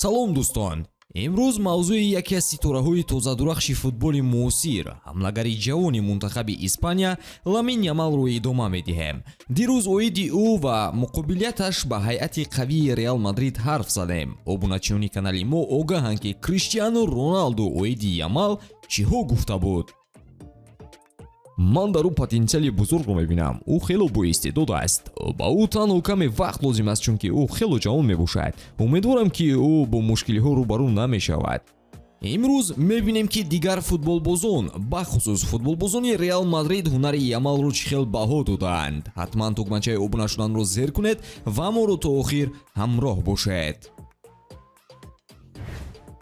Салом, дӯстон! Имрӯз мавзӯи яке аз ситораҳои тозадурахши футболи муосир, ҳамлагари ҷавони мунтахаби Испания Ламин Ямалро идома медиҳем. Дирӯз оиди ӯ ва муқобилияташ ба ҳайати қавии Реал Мадрид ҳарф задем. Обуначиёни канали мо огаҳанд, ки Криштиану Роналду оиди Ямал чиҳо гуфта буд. «Ман дар ӯ потенсиали бузургро мебинам. Ӯ хело боистеъдод аст. Ба ӯ танҳо каме вақт лозим аст, чунки ӯ хело ҷавон мебошад. Умедворам, ки ӯ бо мушкилиҳо рӯбарӯ намешавад». Имрӯз мебинем, ки дигар футболбозон, бахусус футболбозони Реал Мадрид, ҳунари Ямалро чӣ хел баҳо додаанд. Ҳатман тугмачаи обуна шуданро зер кунед ва моро то охир ҳамроҳ бошед.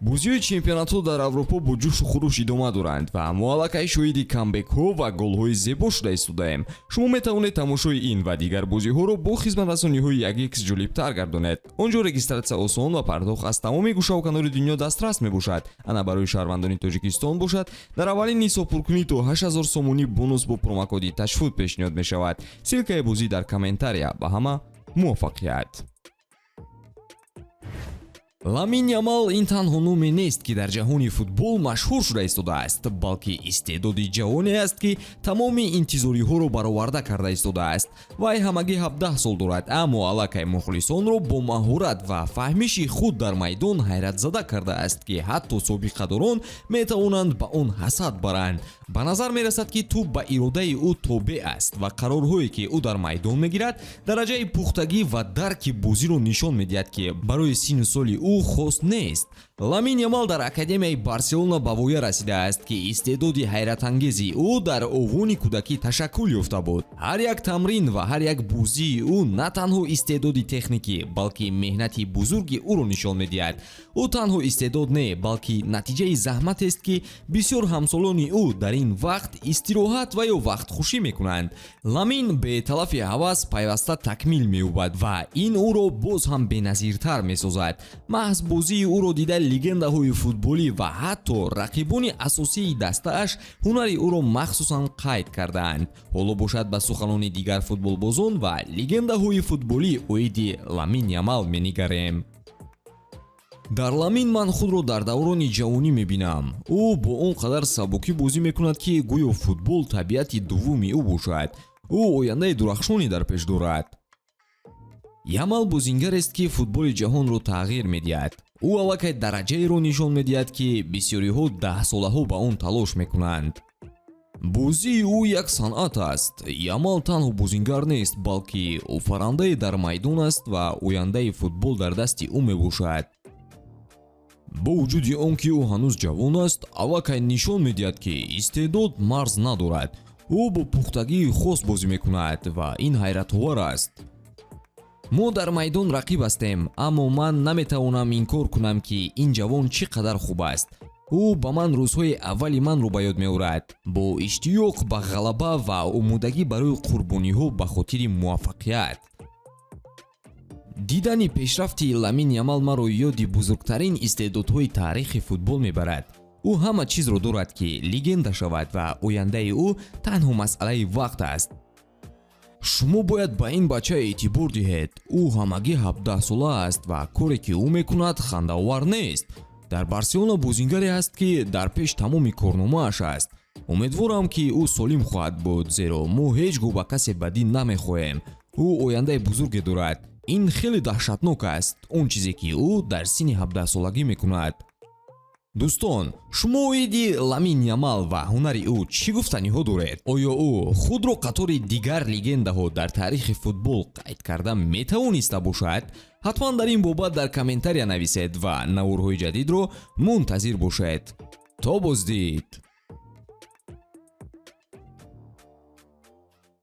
Бозиҳои чемпионатҳо дар Аврупо бо ҷӯшу хуруш идома доранд ва мо аллакай шоҳиди камбекҳо ва голҳои зебо шуда истодаем. Шумо метавонед тамошои ин ва дигар бозиҳоро бо хизматрасониҳои 1x ҷолибтар гардонед. Он ҷо регистратсия осон ва пардохт аз тамоми гӯшаву канори дунё дастрас мебошад. Ана, барои шаҳрвандони Тоҷикистон бошад, дар аввалин ҳисобпуркунӣ то 8000 сомонӣ бонус бо промокоди ТАЖФУТ пешниҳод мешавад. Ссылкаи бозӣ дар комментария. Ба ҳама муваффақият! Ламин Ямал ин танҳо номе нест, ки дар ҷаҳони футбол машҳур шуда истодааст, балки истеъдоди ҷавоне аст, ки тамоми интизориҳоро бароварда карда истодааст. Вай ҳамагӣ 17 сол дорад, аммо аллакай мухлисонро бо маҳорат ва фаҳмиши худ дар майдон ҳайратзада кардааст, ки ҳатто собиқадорон метавонанд ба он ҳасад баранд. Ба назар мерасад, ки тӯб ба иродаи ӯ тобеъ аст ва қарорҳое, ки ӯ дар майдон мегирад, дараҷаи пухтагӣ ва дарки бозиро нишон медиҳад, ки барои синну соли ӯ хос нест. Ламин Ямал дар академияи Барселона ба воя расидааст, ки истеъдоди ҳайратангези ӯ дар овони кӯдакӣ ташаккул ёфта буд. Ҳар як тамрин ва ҳар як бозии ӯ на танҳо истеъдоди техникӣ, балки меҳнати бузурги ӯро нишон медиҳад. Ӯ танҳо истеъдод не, балки натиҷаи заҳматест, ки бисёр ҳамсолони ӯ дар ин вақт истироҳат ва ё вақтхушӣ мекунанд. Ламин беталафи ҳавас пайваста такмил меёбад ва ин ӯро боз ҳам беназиртар месозад. Маҳз бозии ӯро дида, легендаҳои футболӣ ва ҳатто рақибони асосии дастааш ҳунари ӯро махсусан қайд кардаанд. Ҳоло бошад, ба суханони дигар футболбозон ва легендаҳои футболӣ оиди Ламин Ямал менигарем. «Дар Ламин ман худро дар даврони ҷавонӣ мебинам. Ӯ бо он қадар сабукӣ бозӣ мекунад, ки гӯё футбол табиати дуввуми ӯ бошад. Ӯ ояндаи дурахшоне дар пеш дорад. Ямал бозингарест, ки футболи ҷаҳонро тағйир медиҳад. Ӯ аллакай дараҷаеро нишон медиҳад, ки бисёриҳо даҳсолаҳо ба он талош мекунанд. Бозии ӯ як санъат аст. Ямал танҳо бозингар нест, балки офарандае дар майдон аст ва ояндаи футбол дар дасти ӯ мебошад. Бо вуҷуди он ки ӯ ҳанӯз ҷавон аст, аллакай нишон медиҳад, ки истеъдод марз надорад. Ӯ бо пухтагии хос бозӣ мекунад ва ин ҳайратовар аст. Мо дар майдон рақиб ҳастем, аммо ман наметавонам инкор кунам, ки ин ҷавон чӣ қадар хуб аст. Ӯ ба ман рӯзҳои аввали манро ба ёд меорад, бо иштиёқ ба ғалаба ва омодагӣ барои қурбониҳо ба хотири муваффақият. Дидани пешрафти Ламин Ямал маро ёди бузургтарин истеъдодҳои таърихи футбол мебарад. Ӯ ҳама чизро дорад, ки легенда шавад, ва ояндаи ӯ танҳо масъалаи вақт аст. Шумо бояд ба ин бача эътибор диҳед. Ӯ ҳамагӣ 17-сола аст ва коре, ки ӯ мекунад, хандаовар нест. Дар Барселона бозингаре ҳаст, ки дар пеш тамоми корномааш аст. Умедворам, ки ӯ солим хоҳад буд, зеро мо ҳеҷ гоҳ ба касе бадӣ намехоҳем. Ӯ ояндаи бузурге дорад. Ин хеле даҳшатнок аст, он чизе, ки ӯ дар синни 17-солагӣ мекунад». Дӯстон, шумо оиди Ламин Ямал ва ҳунари ӯ чӣ гуфтаниҳо доред? Оё ӯ худро қатори дигар легендаҳо дар таърихи футбол қайд карда метавониста бошад? Ҳатман дар ин бобат дар комментария нависед ва наворҳои ҷадидро мунтазир бошед. То боздид!